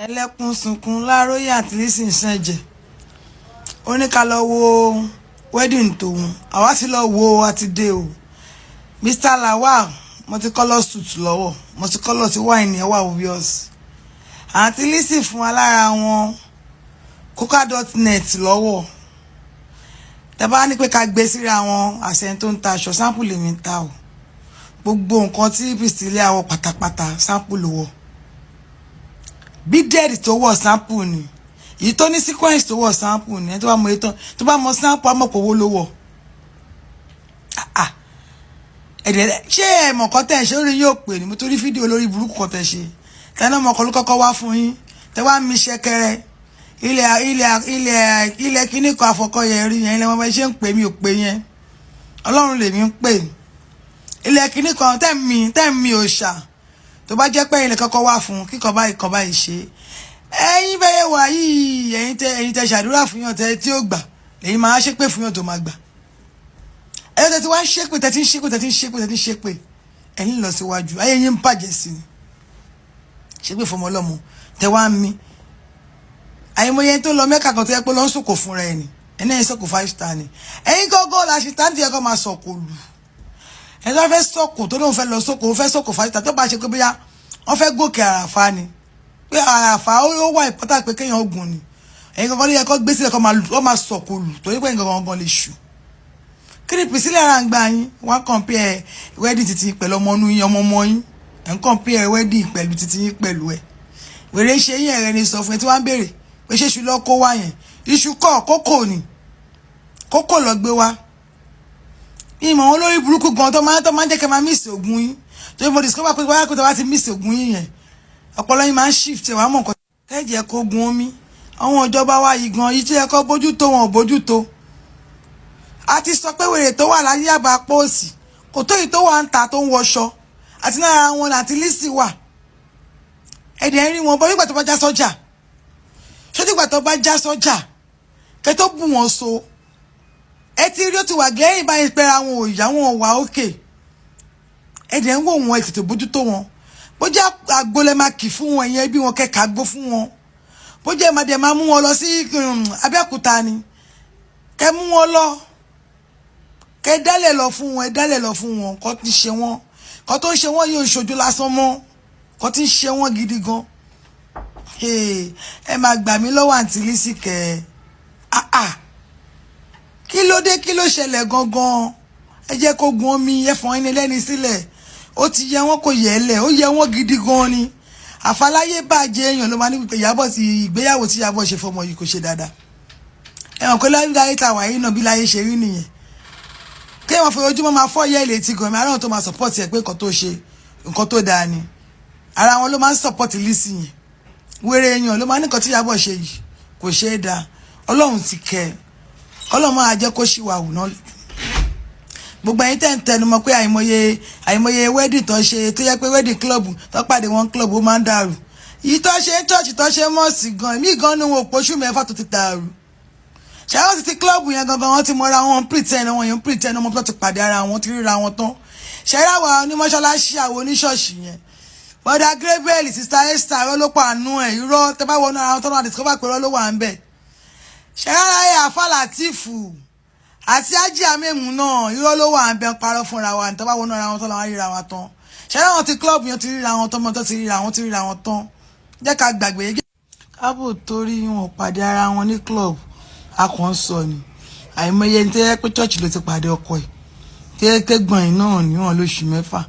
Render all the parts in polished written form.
Ẹlẹ́kùn sunkún. Láróyè àti Lizzy ń ṣẹ̀jẹ̀. Ó ní ká lọ wo wedding tòun. Àwa ti lọ wo, àti dé o. Mr Lawal, multicolour suit lọ́wọ́, multicolour tí wine ẹ̀ wà obvious. Àǹtí Lizzy fún wa lára wọn coca.net lọ́wọ́. Tẹ́ bá ní pé ká gbé síra wọn, àṣẹ tó ń ta aṣọ, sample lèmi ń ta o. Gbogbo nǹkan tí Priscilla wọ̀ pátápátá, sample ló wọ̀. Beaded tó wọ̀, sample ni. Èyí tó ní sequence tó wọ̀, sample ni. Ẹni tó bá mọ ètò, tó bá mọ sample, á mọ̀ pé owó ló wọ̀. Ẹ̀dẹ̀ ṣé ẹ mọ̀ kọ́ tẹ̀ ṣe orí yóò pè ní? Mo torí fídíò lórí burúkú kan tẹ̀ ṣe tẹ́lẹ̀, ọmọ kan ló kọ́kọ́ wá fún yín, tẹ́ wá mi ṣẹ̀kẹ̀rẹ̀ ilẹ̀ ilẹ̀ ilẹ̀ ilẹ̀ kíní kan àfọkọ́yẹ rí yẹn. Ilẹ̀ wọn bá ṣe ń pè mí ò pè yẹn, Ọlọ́run lèmi ń pè. Ilẹ̀ kíní kan tẹ́ mi ò ṣà tó bá jẹ́ pé ilẹ̀ kọ́kọ́ wá fún kíkọ́ báyìí kan báyìí ṣe. Ẹ̀yin bẹ́ẹ̀ wà yìí, ẹ̀yin tẹ ṣàdúrà fún yàn tẹ tí ó gbà, lẹ́yìn máa ṣépè fún yàn tó máa gbà. Ẹ̀yin tẹ ti wá ṣépè, tẹ ti ń ṣépè, tẹ ti ń ṣépè, tẹ ti ń ṣépè, ẹ̀yin lọ síwájú, ayé yín ń bàjẹ́ sí ni. Ṣépè fọmọ ọlọ́mọ tẹ wá ń mí. Àyìnbóye tó lọ Mẹ́kà kan tó yẹ pé ló ń sòkò fúnra ẹ̀ ni, ẹni ẹ̀yin sọ̀kò five star ni. Ẹ̀yin gọ́gọ́ la ṣe táǹtì ẹ̀kọ́ máa sọ̀kò lù. Ẹni tó fẹ́ sọ̀kò, tó lóun fẹ́ lọ sọ̀kò, ó fẹ́ sọ̀kò five star, tó bá ṣe pé bóyá wọ́n fẹ́ gòkè Àràfá ni, pé Àràfá ó wà important, pé kéèyàn gùn ni. Ẹ̀yin gangan ló yẹ kó gbé sílẹ̀, kó máa sọ̀kò lù, torí pé ẹ̀yin gangan lè ṣù. Kí ni Priscilla ara ń gbà yín wọ́n compare wedding títí pẹ̀lú ọmọ inú yín, ọmọ ọmọ yín? Ẹ̀ ń compare wedding pẹ̀lú títí yín pẹ̀lú ẹ̀. Wèrè ṣe yín, ẹ̀rẹ́ ni sọ fún ẹ tí wọ́n ń béèrè pé ṣé iṣu lọ kó wá yẹn? Iṣu kọ́, kókò ni, kókò lọ gbé wá. Ìmọ̀ wọn lórí burúkú gan tó máa ń jẹ́ kẹ́ máa miss ògùn yín, torí mo discover pé wáyà kó tó bá ti miss ògùn yín yẹn, ọpọlọ yín máa ń shift. Ẹ̀ wá mọ̀ nǹkan kẹ́jẹ́ kó gun omi. Àwọn ìjọba wa yìí gan yìí tí ẹ kọ́ bójú tó, wọn ò bójú tó. A ti sọ pé wèrè tó wà láyé àbá póòsì kò tó yìí tó wà ń ta tó ń wọṣọ àti náírà wọn àti Lizzy wà. Ẹ̀dẹ̀ ń rí wọn bọ́ nígbà tó bá já sọ́jà. Ṣé nígbà tó bá já sọ́jà kẹ́ tó bù wọ́n so? Ẹ ti rí, ó ti wà gẹ́yìn báyìí pé àwọn òòyà wọn wà ókè. Ẹ̀dẹ̀ ń wò wọ́n, ẹ tètè bójú tó wọn. Bó jẹ́ àgbo lẹ máa kì fún wọn, ìyẹn bí wọn kẹ́ka àgbo fún wọn. Bó jẹ́ máa dẹ̀ máa mú wọn lọ sí Abẹ́òkúta ni, kẹ́ mú wọn lọ, kẹ́ dálẹ̀ lọ fún wọn, ẹ dálẹ̀ lọ fún wọn. Kọ́ ti ṣe wọn, kọ́ tó ń ṣe wọ́n yóò ṣojú lásán mọ́, kọ́ ti ń ṣe wọ́n gidi gan. Ẹ máa gbà mí lọ́wọ́ àǹtí Lizzy kẹ́. Ah ah, kí ló dé? Kí ló ṣẹlẹ̀ gangan? Ẹ jẹ́ kó gun omi ẹ̀fọn ẹni lẹ́ni sílẹ̀. Ó ti yẹ wọ́n, kò yẹ ẹ lẹ̀, ó yẹ wọ́n gidi gan ni. Àfàlàyé bàjẹ́ èèyàn ló máa ní pípé Ìyábọ̀ ti ìgbéyàwó tí Ìyábọ̀ ṣe fọmọ yìí kò ṣe dáadáa. Ẹ mọ̀ pé láyé ta wà yìí náà, bí láyé ṣe rí nìyẹn, kéèyàn fi ojúmọ́ máa fọ́ yẹ́ ilé tí gan mi aráàlú tó máa support ẹ̀ pé nǹkan tó ṣe, nǹkan tó dáa ni. Ara wọn ló máa ń support Lizzy yẹn. Wéré èèyàn ló máa ní nǹkan tí Ìyábọ̀ ṣe yìí kò ṣe é dáa. Ọlọ́run ti kẹ́ ẹ, Ọlọ́run máa jẹ́ kó ṣìwà wù náà. Gbogbo ẹ̀yin tẹ́ ń tẹnumọ́ pé àìmọye àìmọye wedding tó ṣe tó yẹ pé wedding club tó pàdé wọn, club ó máa ń dàrú. Yìí tó ṣe ń church, tó ṣe mosque gan, èmi gan ni wọn ò pósù 6 tó ti dàrú. Ṣáà ti club yẹn gangan, wọn ti mọra wọn, pretend wọn yẹn, pretend wọn tó ti pàdé ara wọn, ti ríra wọn tán. Ṣẹ́rá wa onímọ̀ṣáláṣí, àwọn oníṣọ́ọ̀ṣì yẹn, bọ́dà Gabriel, Sister Esther, irọ́ ló pa àánú ẹ̀. Irọ́ tẹ́ bá wọnú ara wọn tọ́nà, discover pé irọ́ ló wà ń bẹ̀. Ṣẹ́rá ẹ̀ àfa Látìfù àti ájì àmẹ́mù náà, irọ́ ló wà ń bẹ̀, ń parọ́ fúnra wa. Tẹ́ bá wọnú ara wọn tọ́nà, ríra wọn tán. Ṣẹ́rá wọn ti club yẹn ti ríra wọn tán, mọ́ tó ti ríra wọn, ti ríra wọn tán. Jẹ́ ká gbàgbé káàbò torí wọn pàdé ara wọn ní club, a kàn ń sọ ni. Àìmọye ẹni tó yẹ pé church ló ti pàdé ọkọ ẹ̀, tó yẹ pé gbọ̀n yìí náà níwọ̀n lóṣù 6.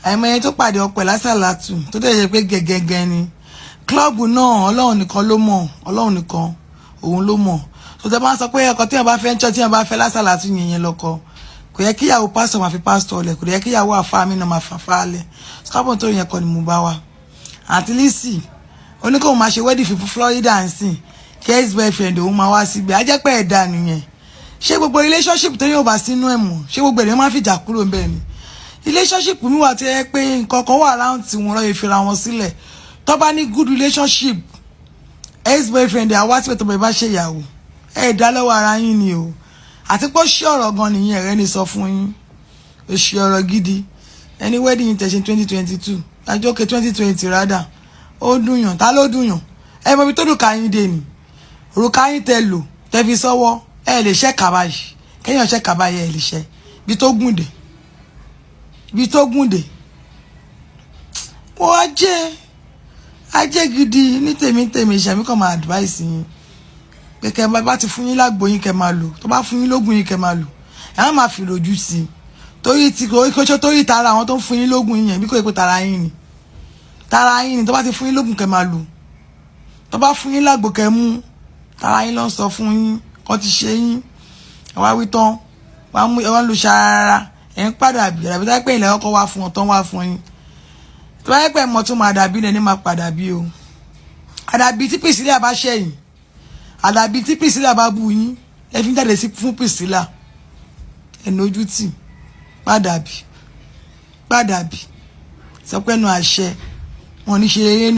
Àìmọye tó pàdé ọkọ ẹ̀ lásàlátù, tó dẹ̀ yẹ pé gẹ́gẹ́gẹ́ ni. Club náà, Ọlọ́run nìkan ló mọ̀, Ọlọ́run nìkan òun ló mọ̀. Tó tẹ́ bá ń sọ pé ọkọ tí wọ́n bá fẹ́ ń church, tí wọ́n bá fẹ́ lásàlátù yẹn yẹn lọ́kọ, kò yẹ kíyàwó pásítọ̀ máa fi pásítọ̀ lẹ̀, kò yẹ kíyàwó àfáà mi náà máa fàfáà lẹ̀. Sábọ̀n tó yẹn kọ́ ni mo bá wa. Àǹtí Lizzy oníkóhun máa ṣe wedding fún Florida ń sìn, kí ex boyfriend òun máa wá síbi, á jẹ́ pé ẹ̀dá nìyẹn. Ṣé gbogbo relationship tó yóò bá sínú ẹ̀ mọ̀, ṣé gbogbo ènìyàn máa fìjà kúrò ń bẹ́ẹ̀ ni? Relationship mi wà tó yẹ pé nǹkan kan wà láwọn tí wọ́n lọ́ọ́ fira wọn sílẹ̀. Tó bá ní good relationship, ex boyfriend àwa síbẹ̀ tó bá ṣe ìyàwó, ẹ̀ dá lọ́wọ́ ara yín ni o. Àti pé ó ṣí ọ̀rọ̀ gan nìyẹn, ẹ̀rẹ́ ni sọ fún yín, ó ṣí ọ̀rọ̀ gidi. Ẹni wedding yìí tẹ̀sí 2022, àjọkẹ́ 2020 rádà, ó dùnyàn. Ta ló dùnyàn? Ẹ mọ ibi tó òrùka yín dé ni. Òrùka yín tẹ lò tẹ fi sọ́wọ́, ẹ lè ṣẹ́ kàbá yìí. Kéèyàn ṣẹ́ kàbá yìí, ẹ lè ṣẹ́ ibi tó gùn dé, ibi tó gùn dé. Wọ́n á jẹ́ ajé gidi ní tèmi tèmi. Ìṣẹ̀mí kàn máa advice yín pé kẹ́ bá ti fún yín lágbo yín, kẹ́ máa lò. Tó bá fún yín lógún yín, kẹ́ máa lò. Ẹ má máa fi rojú sí i, torí ti kò kó torí tara àwọn tó ń fún yín lógún yín yẹn, bí kò yẹ pé tara yín ni, tara yín ni. Tó bá ti fún yín lógún, kẹ́ máa lò. Tó bá fún yín lágbo, kẹ́ mú. Tara yín ló ń sọ fún yín kọ́ ti ṣe yín. Ẹ wá wí tán, wọ́n mú ẹ, wọ́n lu ṣarara, ẹ̀ ń padà bí àbí tá pé ilẹ̀ ọkọ̀ wá fún ọ tán, wá fún yín. Tó bá yẹ pé mọ̀ tún máa dàbí lẹ́ni máa padà bí o. Àdàbí tí Priscilla bá ṣẹ̀yìn, àdàbí tí Priscilla bá bú yín, ẹ fi ń jáde sí fún Priscilla. Ẹnu ojú tì padà bí, padà bí sọ pé ẹnu àṣẹ wọn ní ṣe eré.